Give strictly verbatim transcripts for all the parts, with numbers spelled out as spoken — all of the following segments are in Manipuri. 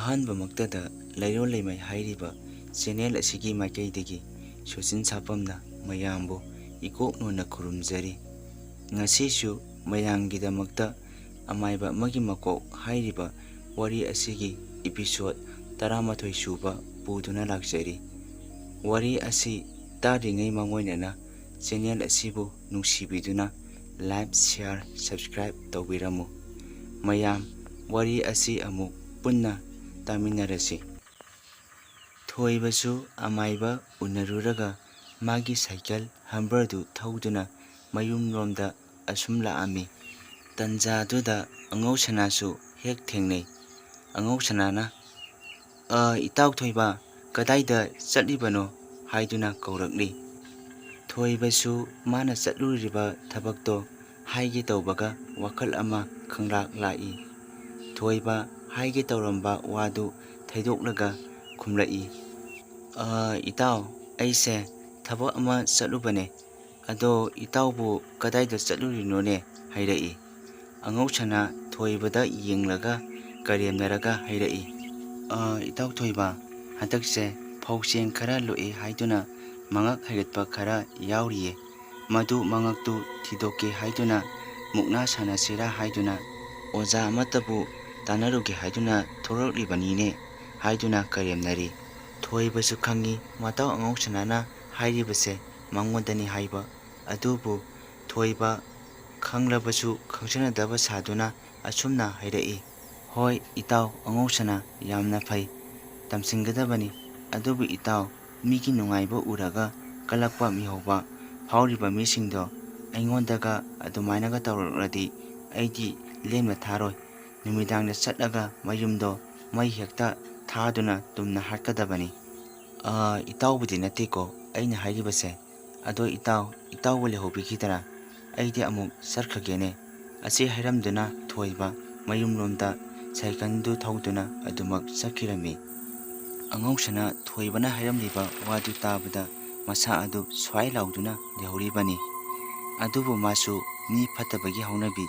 ꯑꯍꯥꯟꯕꯃꯛꯇꯗ ꯂꯩꯔꯣꯜ ꯂꯩꯃꯥꯏ ꯍꯥꯏꯔꯤꯕ ꯆꯦꯅꯦꯜ ꯑꯁꯤꯒꯤ ꯃꯥꯏꯀꯩꯗꯒꯤ ꯁꯨꯆꯤꯟ ꯁꯥꯄꯝꯅ ꯃꯌꯥꯝꯕꯨ ꯏꯀꯣꯛ ꯅꯣꯟꯅ ꯈꯨꯔꯨꯝꯖꯔꯤ꯫ ꯉꯁꯤꯁꯨ ꯃꯌꯥꯝꯒꯤꯗꯃꯛꯇ ꯑꯃꯥꯏꯕ ꯑꯃꯒꯤ ꯃꯀꯣꯛ ꯍꯥꯏꯔꯤꯕ ꯋꯥꯔꯤ ꯑꯁꯤꯒꯤ ꯏꯄꯤꯁꯣꯠ ꯇꯔꯥꯃꯥꯊꯣꯏ ꯁꯨꯕ ꯄꯨꯗꯨꯅ ꯂꯥꯛꯆꯔꯤ꯫ ꯋꯥꯔꯤ ꯑꯁꯤ ꯇꯥꯗ꯭ꯔꯤꯉꯩ ꯃꯥꯡꯑꯣꯏꯅꯅ ꯆꯦꯅꯦꯜ ꯑꯁꯤꯕꯨ ꯅꯨꯡꯁꯤꯕꯤꯗꯨꯅ like, share, subscribe ꯇꯧꯕꯤꯔꯝꯃꯨ꯫ ꯃꯌꯥꯝ, ꯋꯥꯔꯤ ꯑꯁꯤ ꯑꯃꯨꯛ ꯄꯨꯟꯅ ꯇꯥꯃꯤꯟꯅꯔꯁꯤ꯫ ꯊꯣꯏꯕꯁꯨ ꯑꯃꯥꯏꯕ ꯎꯅꯔꯨꯔꯒ ꯃꯥꯒꯤ ꯁꯥꯏꯀꯜ ꯍꯝꯕꯔꯗꯨ ꯊꯧꯗꯨꯅ ꯃꯌꯨꯝꯂꯣꯝꯗ ꯑꯁꯨꯝ ꯂꯥꯛꯑꯝꯃꯤ꯫ ꯇꯟꯖꯥꯗꯨꯗ ꯑꯉꯧꯁꯅꯥꯁꯨ ꯍꯦꯛ ꯊꯦꯡꯅꯩ꯫ ꯑꯉꯧꯁꯅꯥꯅ, "ꯑ, ꯏꯇꯥꯎ ꯊꯣꯏꯕ, ꯀꯗꯥꯏꯗ ꯆꯠꯂꯤꯕꯅꯣ?" ꯍꯥꯏꯗꯨꯅ ꯀꯧꯔꯛꯂꯤ꯫ ꯊꯣꯏꯕꯁꯨ ꯃꯥꯅ ꯆꯠꯂꯨꯔꯤꯕ ꯊꯕꯛꯇꯣ ꯍꯥꯏꯒꯦ ꯇꯧꯕꯒ ꯋꯥꯈꯜ ꯑꯃ ꯈꯪꯂꯥꯛ ꯂꯥꯛꯏ꯫ ꯊꯣꯏꯕ ꯍꯥꯏꯒꯦ ꯇꯧꯔꯝꯕ ꯋꯥꯗꯨ ꯊꯩꯗꯣꯛꯂꯒ ꯈꯨꯝꯂꯛꯏ, "ꯑ, ꯏꯇꯥꯎ, ꯑꯩꯁꯦ ꯊꯕꯛ ꯑꯃ ꯆꯠꯂꯨꯕꯅꯦ꯫ ꯑꯗꯣ ꯏꯇꯥꯎꯕꯨ ꯀꯗꯥꯏꯗ ꯆꯠꯂꯨꯔꯤꯅꯣꯅꯦ?" ꯍꯥꯏꯔꯛꯏ꯫ ꯑꯉꯧꯁꯅꯥ ꯊꯣꯏꯕꯗ ꯌꯦꯡꯂꯒ ꯀꯔꯦꯝꯅꯔꯒ ꯍꯥꯏꯔꯛꯏ, "ꯑ, ꯏꯇꯥꯎ ꯊꯣꯏꯕ, ꯍꯟꯗꯛꯁꯦ ꯐꯧ ꯆꯦꯡ ꯈꯔ ꯂꯣꯛꯑꯦ ꯍꯥꯏꯗꯨꯅ ꯃꯉꯛ ꯍꯥꯏꯒꯠꯄ ꯈꯔ ꯌꯥꯎꯔꯤꯌꯦ꯫ ꯃꯗꯨ ꯃꯉꯛꯇꯨ ꯊꯤꯗꯣꯛꯀꯦ ꯍꯥꯏꯗꯨꯅ ꯃꯨꯛꯅꯥ ꯁꯥꯟꯅꯁꯤꯔꯥ ꯍꯥꯏꯗꯨꯅ ꯑꯣꯖꯥ ꯑꯃꯠꯇꯕꯨ ꯇꯥꯟꯅꯔꯨꯒꯦ ꯍꯥꯏꯗꯨꯅ ꯊꯣꯔꯛꯂꯤꯕꯅꯤꯅꯦ" ꯍꯥꯏꯗꯨꯅ ꯀꯔꯦꯝꯅꯔꯤ꯫ ꯊꯣꯏꯕꯁꯨ ꯈꯪꯏ ꯃꯇꯥꯎ ꯑꯉꯧꯁꯅꯥꯅ ꯍꯥꯏꯔꯤꯕꯁꯦ ꯃꯉꯣꯟꯗꯅꯤ ꯍꯥꯏꯕ꯫ ꯑꯗꯨꯕꯨ ꯊꯣꯏꯕ ꯈꯪꯂꯕꯁꯨ ꯈꯪꯖꯅꯗꯕ ꯁꯥꯗꯨꯅ ꯑꯁꯨꯝꯅ ꯍꯥꯏꯔꯛꯏ, "ꯍꯣꯏ ꯏꯇꯥꯎ ꯑꯉꯧꯁꯅꯥ, ꯌꯥꯝꯅ ꯐꯩ, ꯇꯝꯁꯤꯟꯒꯗꯕꯅꯤ꯫ ꯑꯗꯨꯕꯨ ꯏꯇꯥꯎ, ꯃꯤꯒꯤ ꯅꯨꯡꯉꯥꯏꯕ ꯎꯔꯒ ꯀꯜꯂꯛꯄ ꯃꯤꯍꯧꯕ ꯐꯥꯎꯔꯤꯕ ꯃꯤꯁꯤꯡꯗꯣ ꯑꯩꯉꯣꯟꯗꯒ ꯑꯗꯨꯃꯥꯏꯅꯒ ꯇꯧꯔꯛꯂꯗꯤ ꯑꯩꯗꯤ ꯂꯦꯝꯅ ꯊꯥꯔꯣꯏ꯫ ꯅꯨꯃꯤꯗꯥꯡꯗ ꯆꯠꯂꯒ ꯃꯌꯨꯝꯗꯣ ꯃꯩ ꯍꯦꯛꯇ ꯊꯥꯗꯨꯅ ꯇꯨꯝꯅ ꯍꯥꯠꯀꯗꯕꯅꯤ"꯫ "ꯑ, ꯏꯇꯥꯎꯕꯨꯗꯤ ꯅꯠꯇꯦꯀꯣ ꯑꯩꯅ ꯍꯥꯏꯔꯤꯕꯁꯦ꯫ ꯑꯗꯣ ꯏꯇꯥꯎ, ꯏꯇꯥꯎꯕꯨ ꯂꯩꯍꯧꯕꯤꯈꯤꯗꯔꯥ? ꯑꯩꯗꯤ ꯑꯃꯨꯛ ꯆꯠꯈ꯭ꯔꯒꯦꯅꯦ"꯫ ꯑꯁꯤ ꯍꯥꯏꯔꯝꯗꯨꯅ ꯊꯣꯏꯕ ꯃꯌꯨꯝꯂꯣꯝꯗ ꯁꯥꯏꯀꯜꯗꯨ ꯊꯧꯗꯨꯅ ꯑꯗꯨꯃꯛ ꯆꯠꯈꯤꯔꯝꯃꯤ꯫ ꯑꯉꯧꯁꯅꯥ ꯊꯣꯏꯕꯅ ꯍꯥꯏꯔꯝꯂꯤꯕ ꯋꯥꯗꯨ ꯇꯥꯕꯗ ꯃꯁꯥ ꯑꯗꯨ ꯁ꯭ꯋꯥꯏ ꯂꯥꯎꯗꯨꯅ ꯂꯩꯍꯧꯔꯤꯕꯅꯤ꯫ ꯑꯗꯨꯕꯨ ꯃꯥꯁꯨ ꯃꯤ ꯐꯠꯇꯕꯒꯤ ꯍꯧꯅꯕꯤ,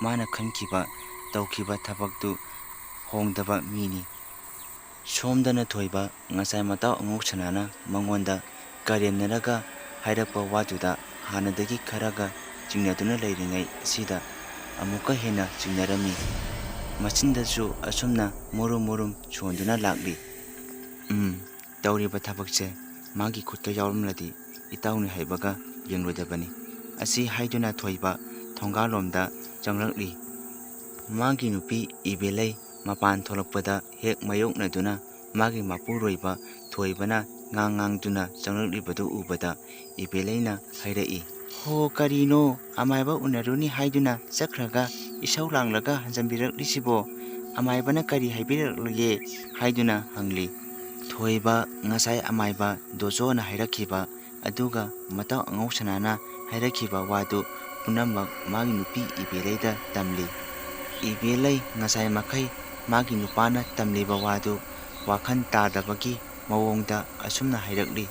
ꯃꯥꯅ ꯈꯟꯈꯤꯕ, ꯇꯧꯈꯤꯕ ꯊꯕꯛꯇꯨ ꯍꯣꯡꯗꯕ ꯃꯤꯅꯤ꯫ ꯁꯣꯝꯗꯅ ꯊꯣꯏꯕ ꯉꯁꯥꯏ ꯃꯇꯥꯎ ꯑꯉꯧꯁꯅꯥꯅ ꯃꯉꯣꯟꯗ ꯀꯔꯦꯝꯅꯔꯒ ꯍꯥꯏꯔꯛꯄ ꯋꯥꯗꯨꯗ ꯍꯥꯟꯅꯗꯒꯤ ꯈꯔꯒ ꯆꯤꯡꯅꯗꯨꯅ ꯂꯩꯔꯤꯉꯩ ꯑꯁꯤꯗ ꯑꯃꯨꯛꯀ ꯍꯦꯟꯅ ꯆꯤꯡꯅꯔꯝꯃꯤ꯫ ꯃꯆꯤꯟꯗꯁꯨ ꯑꯁꯨꯝꯅ ꯃꯨꯔꯨꯝ ꯃꯨꯔꯨꯝ ꯁꯣꯟꯗꯨꯅ ꯂꯥꯛꯂꯤ꯫ "ꯎꯝ, ꯇꯧꯔꯤꯕ ꯊꯕꯛꯁꯦ ꯃꯥꯒꯤ ꯈꯨꯠꯇ ꯌꯥꯎꯔꯝꯂꯗꯤ ꯏꯇꯥꯎꯅꯤ ꯍꯥꯏꯕꯒ ꯌꯦꯡꯂꯣꯏꯗꯕꯅꯤ" ꯑꯁꯤ ꯍꯥꯏꯗꯨꯅ ꯊꯣꯏꯕ ꯊꯣꯡꯒꯥꯜꯂꯣꯝꯗ ꯆꯪꯂꯛꯂꯤ꯫ ꯃꯥꯒꯤ ꯅꯨꯄꯤ ꯏꯕꯦꯂꯩ ꯃꯄꯥꯟ ꯊꯣꯛꯂꯛꯄꯗ ꯍꯦꯛ ꯃꯥꯌꯣꯛꯅꯗꯨꯅ ꯃꯥꯒꯤ ꯃꯄꯨꯔꯣꯏꯕ ꯊꯣꯏꯕꯅ ꯉꯥꯡ ꯉꯥꯡꯗꯨꯅ ꯆꯪꯂꯛꯂꯤꯕꯗꯨ ꯎꯕꯗ ꯏꯕꯦꯂꯩꯅ ꯍꯥꯏꯔꯛꯏ, "ꯍꯣ, ꯀꯔꯤꯅꯣ, ꯑꯃꯥꯏꯕ ꯎꯅꯔꯨꯅꯤ ꯍꯥꯏꯗꯨꯅ ꯆꯠꯈ꯭ꯔꯒ ꯏꯁꯧ ꯂꯥꯡꯂꯒ ꯍꯟꯖꯟꯕꯤꯔꯛꯂꯤꯁꯤꯕꯣ? ꯑꯃꯥꯏꯕꯅ ꯀꯔꯤ ꯍꯥꯏꯕꯤꯔꯛꯂꯒꯦ?" ꯍꯥꯏꯗꯨꯅ ꯍꯪꯂꯤ꯫ ꯊꯣꯏꯕ ꯉꯁꯥꯏ ꯑꯃꯥꯏꯕ ꯗꯣꯖꯣꯅ ꯍꯥꯏꯔꯛꯈꯤꯕ ꯑꯗꯨꯒ ꯃꯇꯥꯎ ꯑꯉꯧꯁꯅꯥꯅ ꯍꯥꯏꯔꯛꯈꯤꯕ ꯋꯥꯗꯨ ꯄꯨꯝꯅꯃꯛ ꯃꯥꯒꯤ ꯅꯨꯄꯤ ꯏꯕꯦꯂꯩꯗ ꯇꯝꯂꯤ꯫ ꯏꯕꯦꯂꯩ ꯉꯁꯥꯏ ꯃꯈꯩ ꯃꯥꯒꯤ ꯅꯨꯄꯥꯅ ꯇꯝꯂꯤꯕ ꯋꯥꯗꯨ ꯋꯥꯈꯜ ꯇꯥꯗꯕꯒꯤ ꯃꯑꯣꯡꯗ ꯑꯁꯨꯝꯅ ꯍꯥꯏꯔꯛꯂꯤ,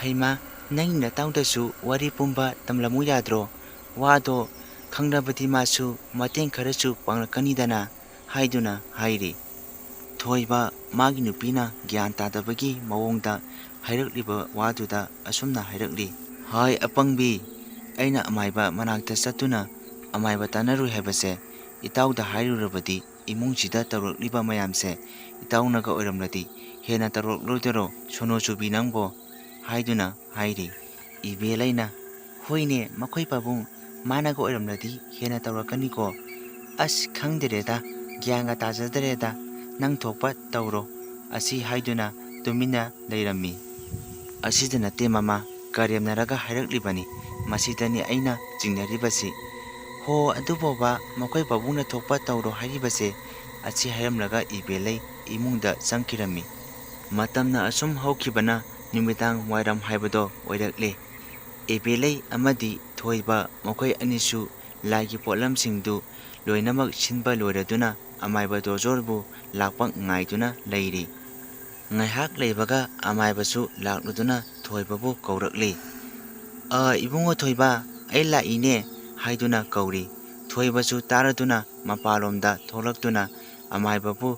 "ꯍꯩꯃꯥ, ꯅꯪꯒꯤ ꯅꯇꯥꯎꯗꯁꯨ ꯋꯥꯔꯤ ꯄꯨꯝꯕ ꯇꯝꯂꯝꯃꯨ ꯌꯥꯗ꯭ꯔꯣ? ꯋꯥꯗꯣ ꯈꯪꯂꯕꯗꯤ ꯃꯥꯁꯨ ꯃꯇꯦꯡ ꯈꯔꯁꯨ ꯄꯥꯡꯂꯛꯀꯅꯤꯗꯅ" ꯍꯥꯏꯗꯨꯅ ꯍꯥꯏꯔꯤ꯫ ꯊꯣꯏꯕ ꯃꯥꯒꯤ ꯅꯨꯄꯤꯅ ꯒ꯭ꯌꯥꯟ ꯇꯥꯗꯕꯒꯤ ꯃꯑꯣꯡꯗ ꯍꯥꯏꯔꯛꯂꯤꯕ ꯋꯥꯗꯨꯗ ꯑꯁꯨꯝꯅ ꯍꯥꯏꯔꯛꯂꯤ, "ꯍꯥꯏ ꯑꯄꯪꯕꯤ, ꯑꯩꯅ ꯑꯃꯥꯏꯕ ꯃꯅꯥꯛꯇ ꯆꯠꯇꯨꯅ ꯑꯃꯥꯏꯕ ꯇꯥꯟꯅꯔꯨꯏ ꯍꯥꯏꯕꯁꯦ ꯏꯇꯥꯎꯗ ꯍꯥꯏꯔꯨꯔꯕꯗꯤ ꯏꯃꯨꯡꯁꯤꯗ ꯇꯧꯔꯛꯂꯤꯕ ꯃꯌꯥꯝꯁꯦ ꯏꯇꯥꯎꯅꯒ ꯑꯣꯏꯔꯝꯂꯗꯤ ꯍꯦꯟꯅ ꯇꯧꯔꯛꯂꯣꯏꯗꯔꯣ ꯁꯣꯅꯣ ꯆꯨꯕꯤ ꯅꯪꯕꯣ?" ꯍꯥꯏꯗꯨꯅ ꯍꯥꯏꯔꯤ꯫ ꯏꯕꯦꯂꯩꯅ, "ꯍꯣꯏꯅꯦ, ꯃꯈꯣꯏ ꯄꯥꯕꯨꯡ, ꯃꯥꯅꯒ ꯑꯣꯏꯔꯝꯂꯗꯤ ꯍꯦꯟꯅ ꯇꯧꯔꯛꯀꯅꯤꯀꯣ꯫ ꯑꯁ, ꯈꯪꯗꯔꯦꯗ, ꯒ꯭ꯌꯥꯟꯒ ꯇꯥꯖꯗꯔꯦꯗ, ꯅꯪ ꯊꯣꯛꯄ ꯇꯧꯔꯣ" ꯑꯁꯤ ꯍꯥꯏꯗꯨꯅ ꯇꯨꯃꯤꯟꯅ ꯂꯩꯔꯝꯃꯤ꯫ ꯑꯁꯤꯗ ꯅꯠꯇꯦ ꯃꯃꯥ, ꯀꯔꯦꯝꯅꯔꯒ ꯍꯥꯏꯔꯛꯂꯤꯕꯅꯤ, ꯃꯁꯤꯗꯅꯤ ꯑꯩꯅ ꯆꯤꯡꯅꯔꯤꯕꯁꯤ꯫ "ꯍꯣ, ꯑꯗꯨꯕꯣꯕ, ꯃꯈꯣꯏ ꯄꯥꯕꯨꯡꯅ ꯊꯣꯛꯄ ꯇꯧꯔꯣ ꯍꯥꯏꯔꯤꯕꯁꯦ" ꯑꯁꯤ ꯍꯥꯏꯔꯝꯂꯒ ꯏꯕꯦꯂꯩ ꯏꯃꯨꯡꯗ ꯆꯪꯈꯤꯔꯝꯃꯤ꯫ ꯃꯇꯝꯅ ꯑꯁꯨꯝ ꯍꯧꯈꯤꯕꯅ ꯅꯨꯃꯤꯗꯥꯡ ꯋꯥꯏꯔꯝ ꯍꯥꯏꯕꯗꯣ ꯑꯣꯏꯔꯛꯂꯦ꯫ ꯏꯕꯦꯂꯩ ꯑꯃꯗꯤ ꯊꯣꯏꯕ ꯃꯈꯣꯏ ꯑꯅꯤꯁꯨ ꯂꯥꯏꯒꯤ ꯄꯣꯠꯂꯝꯁꯤꯡꯗꯨ ꯂꯣꯏꯅꯃꯛ ꯁꯤꯟꯕ ꯂꯣꯏꯔꯗꯨꯅ ꯑꯃꯥꯏꯕ ꯗꯣꯖꯣꯔꯕꯨ ꯂꯥꯛꯄ ꯉꯥꯏꯗꯨꯅ ꯂꯩꯔꯤ꯫ ꯉꯥꯏꯍꯥꯛ ꯂꯩꯕꯒ ꯑꯃꯥꯏꯕꯁꯨ ꯂꯥꯛꯂꯗꯨꯅ ꯊꯣꯏꯕꯕꯨ ꯀꯧꯔꯛꯂꯤ꯫ "ꯑ, ꯏꯕꯨꯡꯉꯣ ꯊꯣꯏꯕ, ꯑꯩ ꯂꯥꯛꯏꯅꯦ" ꯍꯥꯏꯗꯨꯅ ꯀꯧꯔꯤ꯫ ꯊꯣꯏꯕꯁꯨ ꯇꯥꯔꯗꯨꯅ ꯃꯄꯥꯟꯂꯣꯝꯗ ꯊꯣꯛꯂꯛꯇꯨꯅ ꯑꯃꯥꯏꯕꯕꯨ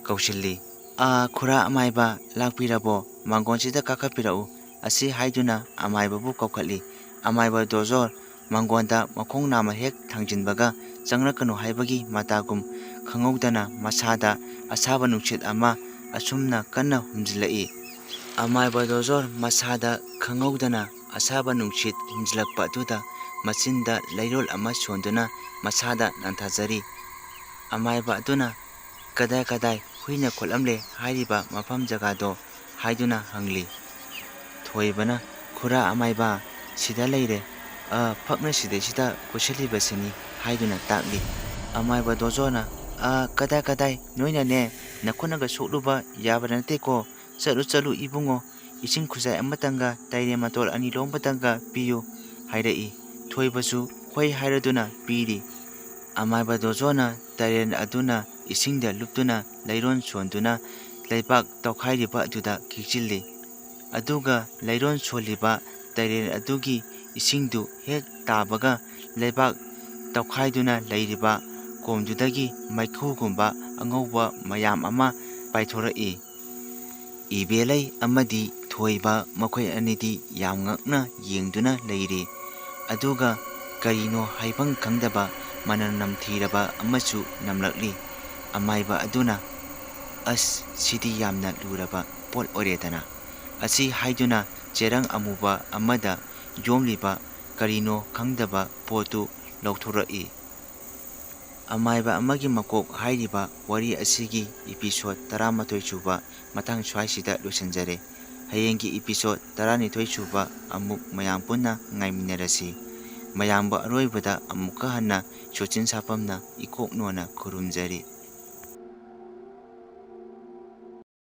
ꯀꯧꯁꯤꯜꯂꯤ꯫ "ꯑꯥ, ꯈꯨꯔꯥ ꯑꯃꯥꯏꯕ, ꯂꯥꯛꯄꯤꯔꯕꯣ? ꯃꯥꯡꯒꯣꯟꯁꯤꯗ ꯀꯥꯈꯠꯄꯤꯔꯛꯎ", ꯑꯁꯤ ꯍꯥꯏꯗꯨꯅ ꯑꯃꯥꯏꯕꯕꯨ ꯀꯧꯈꯠꯂꯤ꯫ ꯑꯃꯥꯏꯕ ꯗꯣꯖꯣꯔ ꯃꯥꯡꯒꯣꯟꯗ ꯃꯈꯣꯡ ꯅꯥꯝꯃ ꯍꯦꯛ ꯊꯥꯡꯖꯤꯟꯕꯒ ꯆꯪꯂꯛꯀꯅꯨ ꯍꯥꯏꯕꯒꯤ ꯃꯇꯥꯒꯨꯝ ꯈꯪꯍꯧꯗꯅ ꯃꯁꯥꯗ ꯑꯁꯥꯕ ꯅꯨꯡꯁꯤꯠ ꯑꯃ ꯑꯁꯨꯝꯅ ꯀꯟꯅ ꯍꯨꯝꯖꯤꯜꯂꯛꯏ꯫ ꯑꯃꯥꯏꯕ ꯗꯣꯖꯣꯔ ꯃꯁꯥꯗ ꯈꯪꯍꯧꯗꯅ ꯑꯁꯥꯕ ꯅꯨꯡꯁꯤꯠ ꯍꯨꯝꯖꯤꯜꯂꯛꯄ ꯑꯗꯨꯗ ꯃꯆꯤꯟꯗ ꯂꯩꯔꯣꯜ ꯑꯃ ꯁꯣꯟꯗꯨꯅ ꯃꯁꯥꯗ ꯅꯥꯟꯊꯖꯔꯤ꯫ ꯑꯃꯥꯏꯕ ꯑꯗꯨꯅ "ꯀꯗꯥꯏ ꯀꯗꯥꯏ ꯍꯨꯏꯅ ꯈꯣꯠꯂꯝꯂꯦ ꯍꯥꯏꯔꯤꯕ ꯃꯐꯝ ꯖꯒꯥꯗꯣ?" ꯍꯥꯏꯗꯨꯅ ꯍꯪꯂꯤ꯫ ꯊꯣꯏꯕꯅ "ꯈꯨꯔꯥ ꯑꯃꯥꯏꯕ, ꯁꯤꯗ ꯂꯩꯔꯦ꯫ ꯑ, ꯐꯛꯅ ꯁꯤꯗꯩꯁꯤꯗ ꯀꯣꯏꯁꯤꯜꯂꯤꯕꯁꯤꯅꯤ" ꯍꯥꯏꯗꯨꯅ ꯇꯥꯛꯂꯤ꯫ ꯑꯃꯥꯏꯕ ꯗꯣꯖꯣꯅ "ꯑ, ꯀꯗꯥꯏ ꯀꯗꯥꯏ, ꯅꯣꯏꯅꯅꯦ ꯅꯈꯨꯠꯅꯒ ꯁꯣꯛꯂꯨꯕ ꯌꯥꯕ ꯅꯠꯇꯦꯀꯣ꯫ ꯆꯠꯂꯨ ꯆꯠꯂꯨ ꯏꯕꯨꯡꯉꯣ, ꯏꯁꯤꯡ ꯈꯨꯖꯥꯏ ꯑꯃꯇꯪꯒ ꯇꯥꯏꯔꯦꯟ ꯃꯇꯣꯜ ꯑꯅꯤ ꯂꯣꯝꯕꯇꯪꯒ ꯄꯤꯌꯨ" ꯍꯥꯏꯔꯛꯏ꯫ ꯊꯣꯏꯕꯁꯨ ꯍꯣꯏ ꯍꯥꯏꯔꯗꯨꯅ ꯄꯤꯔꯤ꯫ ꯑꯃꯥꯏꯕ ꯗꯣꯖꯣꯅ ꯇꯥꯏꯔꯦꯟ ꯑꯗꯨꯅ ꯏꯁꯤꯡꯗ ꯂꯨꯞꯇꯨꯅ ꯂꯩꯔꯣꯟ ꯁꯣꯟꯗꯨꯅ ꯂꯩꯕꯥꯛ ꯇꯧꯈꯥꯏꯔꯤꯕ ꯑꯗꯨꯗ ꯈꯤꯛꯆꯤꯜꯂꯤ꯫ ꯑꯗꯨꯒ ꯂꯩꯔꯣꯟ ꯁꯣꯜꯂꯤꯕ ꯇꯥꯏꯔꯦꯟ ꯑꯗꯨꯒꯤ ꯏꯁꯤꯡꯗꯨ ꯍꯦꯛ ꯇꯥꯕꯒ ꯂꯩꯕꯥꯛ ꯇꯧꯈꯥꯏꯗꯨꯅ ꯂꯩꯔꯤꯕ ꯀꯣꯝꯗꯨꯗꯒꯤ ꯃꯩꯈꯨꯒꯨꯝꯕ ꯑꯉꯧꯕ ꯃꯌꯥꯝ ꯑꯃ ꯄꯥꯏꯊꯣꯔꯛꯏ꯫ ꯏꯕꯦꯂꯩ ꯑꯃꯗꯤ ꯊꯣꯏꯕ ꯃꯈꯣꯏ ꯑꯅꯤꯗꯤ ꯌꯥꯝ ꯉꯛꯅ ꯌꯦꯡꯗꯨꯅ ꯂꯩꯔꯤ꯫ ꯑꯗꯨꯒ ꯀꯔꯤꯅꯣ ꯍꯥꯏꯐꯝ ꯈꯪꯗꯕ ꯃꯅꯝ ꯅꯝꯊꯤꯔꯕ ꯑꯃꯁꯨ ꯅꯝꯂꯛꯂꯤ꯫ ꯑꯃꯥꯏꯕ ꯑꯗꯨꯅ, "ꯑꯁ, ꯁꯤꯗꯤ ꯌꯥꯝꯅ ꯂꯨꯔꯕ ꯄꯣꯠ ꯑꯣꯏꯔꯦꯗꯅ" ꯑꯁꯤ ꯍꯥꯏꯗꯨꯅ ꯆꯦꯔꯪ ꯑꯃꯨꯕ ꯑꯃꯗ ꯌꯣꯝꯂꯤꯕ ꯀꯔꯤꯅꯣ ꯈꯪꯗꯕ ꯄꯣꯠꯇꯨ ꯂꯧꯊꯣꯔꯛꯏ꯫ ꯑꯃꯥꯏꯕ ꯑꯃꯒꯤ ꯃꯀꯣꯛ ꯍꯥꯏꯔꯤꯕ ꯋꯥꯔꯤ ꯑꯁꯤꯒꯤ episode ꯇꯔꯥꯃꯥꯊꯣꯏ ꯁꯨꯕ ꯃꯇꯥꯡ ꯁ꯭ꯋꯥꯏꯁꯤꯗ ꯂꯣꯏꯁꯤꯟꯖꯔꯦ꯫ ꯍꯌꯦꯡꯒꯤ episode ꯇꯔꯥꯅꯤꯊꯣꯏ ꯁꯨꯕ ꯑꯃꯨꯛ ꯃꯌꯥꯝ ꯄꯨꯟꯅ ꯉꯥꯏꯃꯤꯟꯅꯔꯁꯤ꯫ ꯃꯌꯥꯝꯕꯨ ꯑꯔꯣꯏꯕꯗ ꯑꯃꯨꯛꯀ ꯍꯟꯅ ꯁꯣꯆꯤꯟ ꯁꯥꯄꯝꯅ ꯏꯀꯣꯛ ꯅꯣꯟꯅ ꯈꯨꯔꯨꯝꯖꯔꯤ꯫